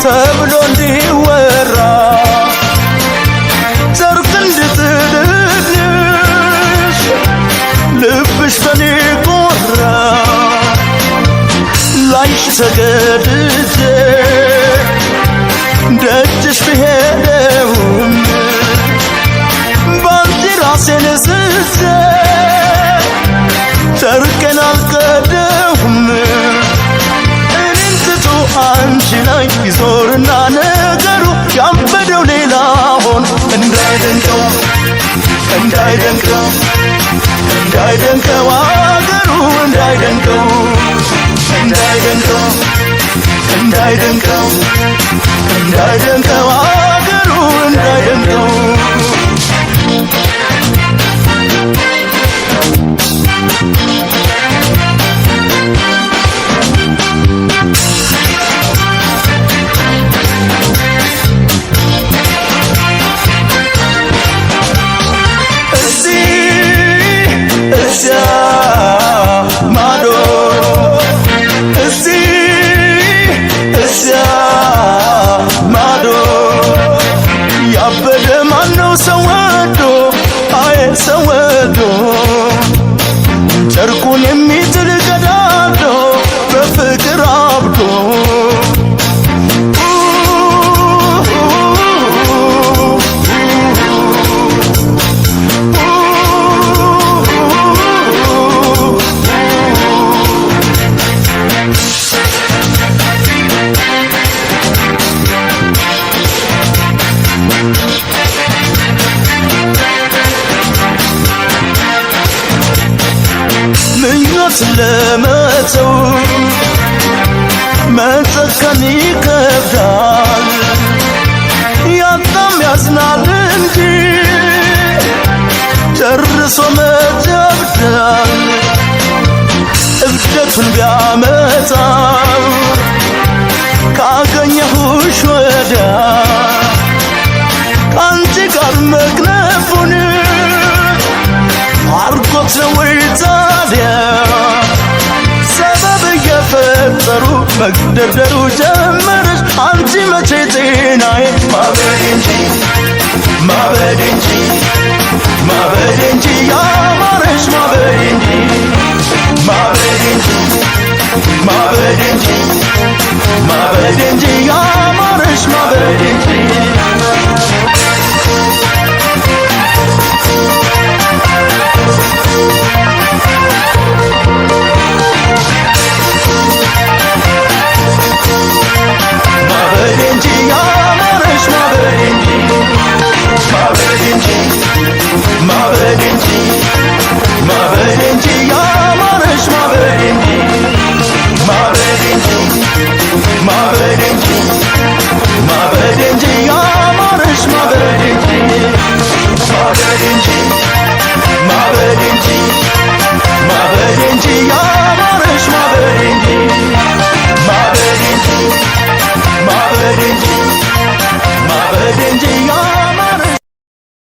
ተብሎ እንዲወራ ጨርቅ እንድጥልልሽ ልብሽ በኔ ቆራ ላንቺ ተገድጄ ደጅሽ ብሄደውም ባንቺ ራሴን ስቼ ጨርቄን አልቀደሁም። እኔን ትቶ አንቺ ላይ ይዞርና ነገሩ ያበደው ሌላ ሆኖ እንዳይደንቀው እንዳይደንቀው እንዳይደንቀው አገሩ እንዳይደንቀው እንዳይደንቀው እንዳይደንቀው እንዳይደንቀው አገሩ እንዳይደንቀው። እዚህ እዚያ ማዶ እዚህ እዚያ ማዶ ያበደ ማነው ሰው ወዶ አይ ሰው ወዶ ጨርቁን የሚጥል ቀዳዶ በፍቅር አብዶ። ምኞት ለመተው መጨከን ይከብዳል፣ ያጣም ያዝናል እንጂ ጨርሶ መጀብዳል። እብደቱን ቢያመጣው ካገኘሁሽ ወዲያ ከአንቺ ጋር መክነፉን አርጎት ነው ወይ ታዲያ ሰበብ እየፈጠሩ መግደርደሩ ጀመረሽ አንቺ መቼ ጤናዬ ማበድ እንጂ ማበድ እንጂ ማበድ እንጂ ያማረሽ ማበድ እንጂ ማበድ እንጂ ማበድ እንጂ